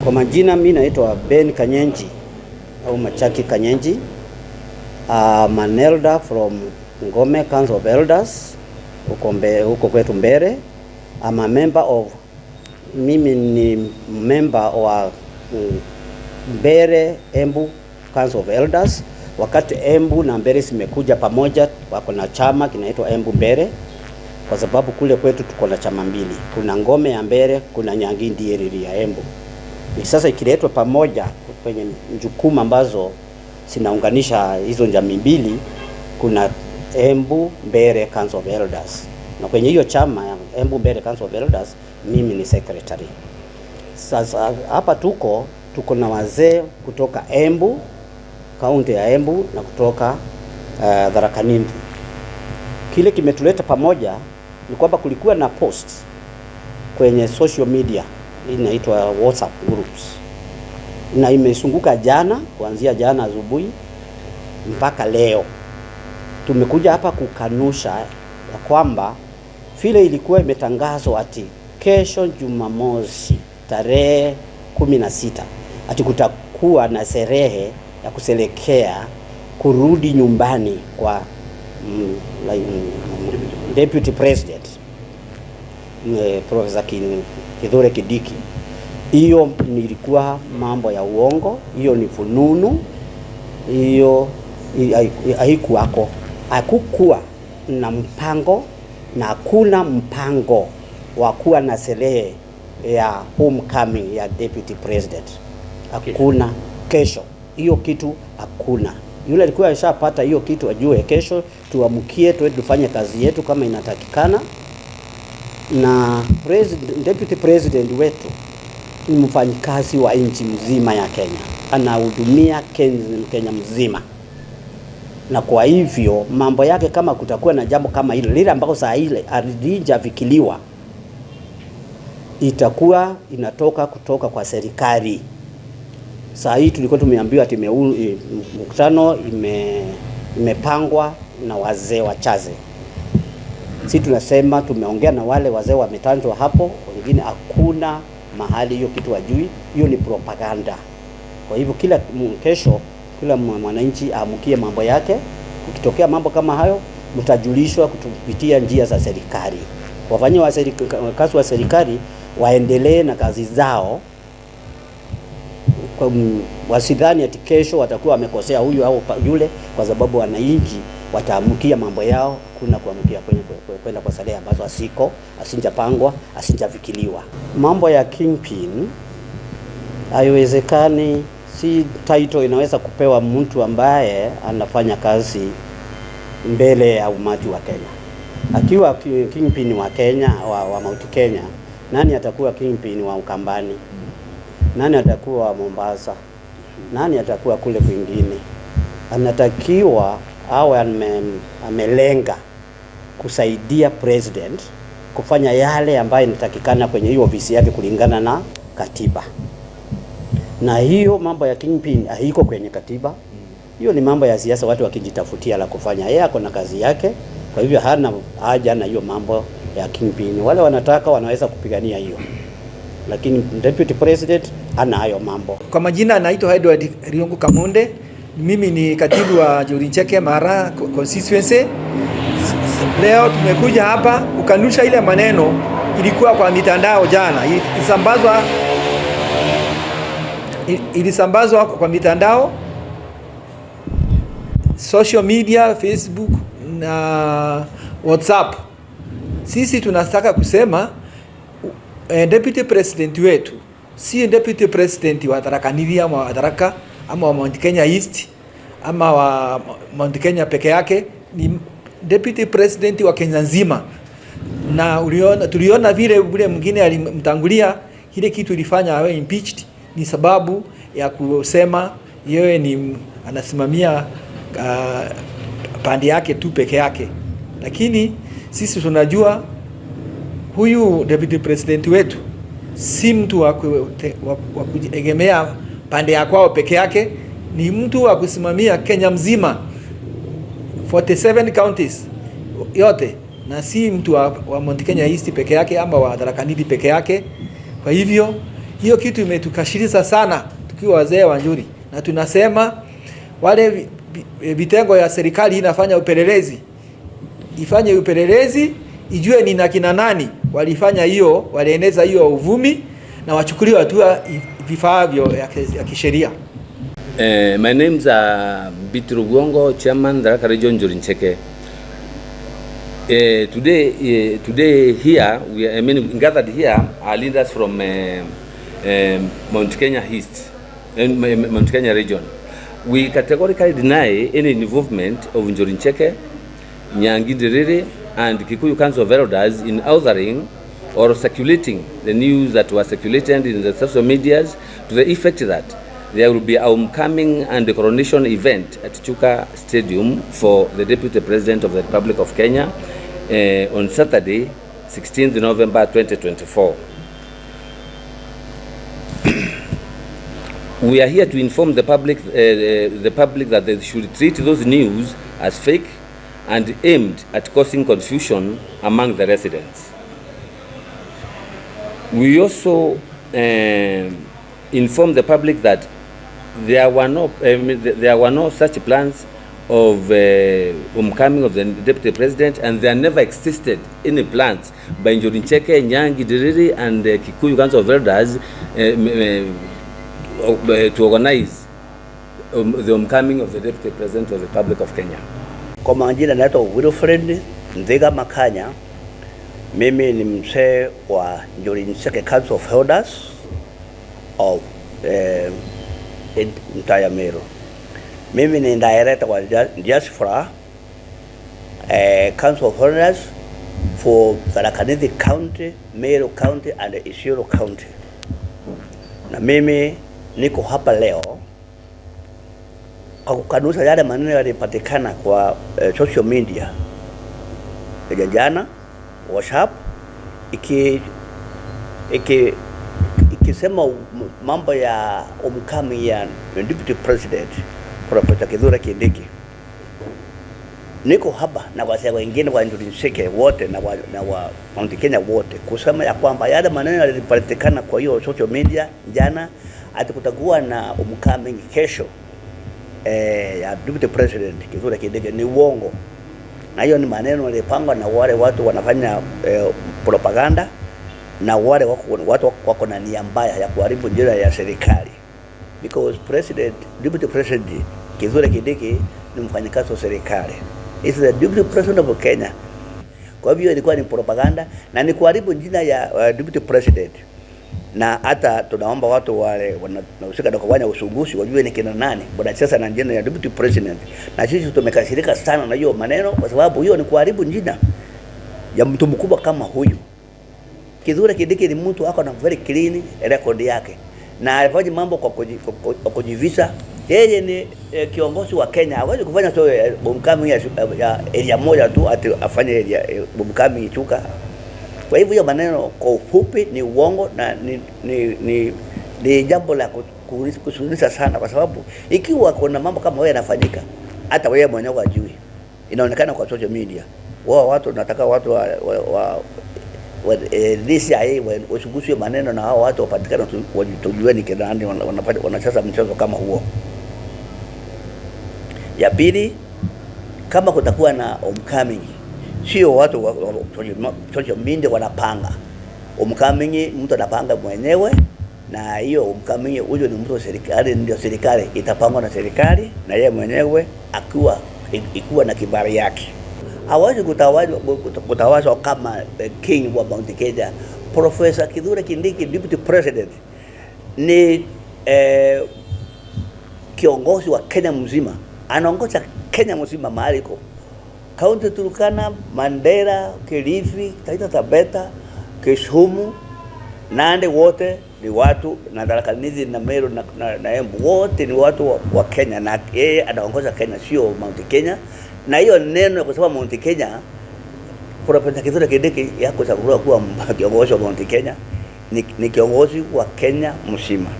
Kwa majina mi naitwa Ben Kanyenji au Machaki Kanyenji. I'm an elder from Ngome Council of Elders huko huko kwetu Mbere. I'm a member of, mimi ni member wa Mbere Embu Council of Elders. Wakati Embu na Mbere zimekuja pamoja, wako na chama kinaitwa Embu Mbere, kwa sababu kule kwetu tuko na chama mbili, kuna Ngome ya Mbere, kuna Nyangi Ndieriri ya Embu. Sasa ikiletwa pamoja kwenye jukumu ambazo zinaunganisha hizo jamii mbili, kuna Embu Mbere Council of Elders, na kwenye hiyo chama ya Embu Mbere Council of Elders mimi ni secretary. Sasa hapa tuko na wazee kutoka Embu, kaunti ya Embu na kutoka Tharaka Nithi. Kile kimetuleta pamoja ni kwamba kulikuwa na post kwenye social media inaitwa WhatsApp groups, na imezunguka jana, kuanzia jana asubuhi mpaka leo. Tumekuja hapa kukanusha ya kwamba vile ilikuwa imetangazwa ati kesho Jumamosi tarehe 16 ati kutakuwa na sherehe ya kusherekea kurudi nyumbani kwa like, Deputy President Professor Kithure Kindiki. Hiyo nilikuwa mambo ya uongo, hiyo ni fununu, hiyo haikuwako. Hakukuwa na mpango na hakuna mpango wa kuwa na sherehe ya homecoming ya Deputy President. Hakuna kesho, hiyo kitu hakuna. Yule alikuwa ashapata hiyo kitu ajue kesho tuamkie tuende tufanye kazi yetu kama inatakikana. Na Deputy President wetu ni mfanyikazi wa nchi mzima ya Kenya, anahudumia Kenya mzima, na kwa hivyo mambo yake, kama kutakuwa na jambo kama hilo lile ambako saa ile halijafikiriwa, itakuwa inatoka kutoka kwa serikali. Saa hii tulikuwa tumeambiwa ati mkutano imepangwa na wazee wachache. Si tunasema tumeongea na wale wazee wametajwa hapo, wengine hakuna mahali hiyo kitu wajui, hiyo ni propaganda. Kwa hivyo kila kesho, kila mwananchi aamkie mambo yake. Ukitokea mambo kama hayo, mtajulishwa kupitia njia za serikali. Wafanyia wa kazi wa serikali waendelee na kazi zao, wasidhani ati kesho watakuwa wamekosea huyu au yule, kwa sababu wananchi wataamkia mambo yao. Kuna kuamkia kwenda kwa sherehe ambazo asiko asinjapangwa asinjafikiriwa. Mambo ya kingpin haiwezekani, si title inaweza kupewa mtu ambaye anafanya kazi mbele ya umati wa Kenya. Akiwa kingpin wa Kenya wa Mount Kenya, nani atakuwa kingpin wa Ukambani? Nani atakuwa wa Mombasa? Nani atakuwa kule kwingine? Anatakiwa awe amelenga kusaidia president kufanya yale ambayo inatakikana kwenye hiyo ofisi yake kulingana na katiba. Na hiyo mambo ya kingpin haiko kwenye katiba. Hiyo ni mambo ya siasa, watu wakijitafutia la kufanya. Yeye ako na kazi yake, kwa hivyo hana haja na hiyo mambo ya kingpin. Wale wanataka wanaweza kupigania hiyo, lakini deputy president ana hayo mambo. Kwa majina anaitwa Edward Riungu Kamunde. Mimi ni katibu wa Njuri Ncheke Mara constituency. Leo tumekuja hapa kukanusha ile maneno ilikuwa kwa mitandao jana, ilisambazwa kwa mitandao social media, Facebook na WhatsApp. Sisi tunataka kusema deputy president wetu si deputy president wa Tharaka Nithi ama wa Tharaka ama wa Mount Kenya East ama wa Mount Kenya peke yake, ni deputy president wa Kenya nzima. Na tuliona vile vile mwingine alimtangulia, ile kitu ilifanya awe impeached ni sababu ya kusema yeye ni anasimamia pande yake tu peke yake, lakini sisi tunajua huyu deputy president wetu si mtu wa kujiegemea pande ya kwao peke yake, ni mtu wa kusimamia Kenya mzima 47 counties yote, na si mtu wa Mount Kenya East peke yake ama wa Tharaka Nithi peke yake. Kwa hivyo Hiyo kitu imetukashirisha sana tukiwa wazee wa Njuri, na tunasema wale vitengo ya serikali inafanya upelelezi, ifanye upelelezi ijue ni na kina nani walifanya hiyo, walieneza hiyo uvumi na wachukuliwe hatua vifaavyo ya kisheria. My name's Bitru Gongo, Chairman, Tharaka Region, Njuri Ncheke. Today here, we are, I mean, gathered here are leaders from Mount Kenya East, Mount Kenya region. We categorically deny any involvement of Njuri Ncheke, Nyangi Ndiriri, and Kikuyu Council of Elders in authoring or circulating the news that was circulated in the social medias to the effect that there will be a homecoming and the coronation event at Chuka Stadium for the Deputy President of the Republic of Kenya on Saturday, 16th November 2024. We are here to inform the public that they should treat those news as fake and aimed at causing confusion among the residents. We also inform the public that there were no such plans of homecoming of the Deputy President, and there never existed any plans by Njuri Ncheke, Nyangi Ndiriri, and Kikuyu Council of Elders to organize the homecoming of the Deputy President of the Republic of Kenya. Kwa majina naitwa Wilfred Ndhiga Makanya. Mimi ni mzee wa Njuri Ncheke Council of Elders of Mtaa Meru. Mimi ni director wa Diaspora Council of Elders for Tharaka Nithi County, Meru County and Isiolo County. Na mimi niko hapa leo kwa kukanusha yale maneno yalipatikana kwa social media ya jana, WhatsApp ikisema mambo ya homecoming ya Deputy President Professor Kithure Kindiki. Niko hapa na wazee wengine wa Njuri Ncheke wote na wa Mount Kenya wote kusema ya kwamba yale maneno yalipatikana kwa hiyo social media jana ati kutakuwa na homecoming kesho ya Deputy President Kithure Kindiki ni uongo. Na hiyo ni maneno yalipangwa na wale watu wanafanya propaganda na wale watu wako na nia mbaya ya kuharibu njia ya serikali. Because Deputy President Kithure Kindiki ni mfanyakazi wa serikali. He's the Deputy President of Kenya. Kwa hivyo ilikuwa ni propaganda na ni kuharibu jina ya Deputy President. Na hata tunaomba watu wale wanahusika na kufanya uchunguzi wajue ni kina nani wanacheza na jina ya Deputy President. Na sisi tumekasirika sana na hiyo maneno kwa sababu hiyo ni kuharibu jina ya mtu mkubwa kama huyu. Kithure Kindiki ni mtu ako na very clean record yake na alifanya mambo kwa kujivisa. Yeye ni kiongozi wa Kenya, hawezi kufanya so homecoming ya area moja tu ati afanye area homecoming Chuka. Kwa hivyo hiyo maneno kwa ufupi ni uongo na ni jambo la kusunisha sana, kwa sababu ikiwa kuna mambo kama wewe yanafanyika hata wewe mwenyewe hujui, inaonekana kwa social media. Wao watu nataka watu wa DCI wachunguze maneno na hao watu wapatikane, tujue ni kina nani wanacheza mchezo kama huo. Ya pili, kama kutakuwa na homecoming, sio watu wa social media wanapanga homecoming, mtu anapanga mwenyewe. Na hiyo homecoming huyo ni mtu wa serikali, ndio serikali itapangwa na serikali, na yeye mwenyewe akiwa ikuwa na kibali yake. Hawezi kutawazwa kama king wa Mount Kenya. Professor Kithure Kindiki, Deputy President, ni kiongozi wa Kenya mzima. Anaongoza Kenya mzima mahali iko. Kaunti Turkana, Mandera, Kilifi, Taita Taveta, Kisumu, Nandi wote ni watu, na Tharaka Nithi na Meru na Embu wote ni watu wa Kenya, na yeye anaongoza Kenya, sio Mount Kenya. Na hiyo neno kwa sababu Mount Kenya, Professor Kithure Kindiki hakuchaguliwa kuwa kiongozi wa Mount Kenya, ni kiongozi wa Kenya mzima.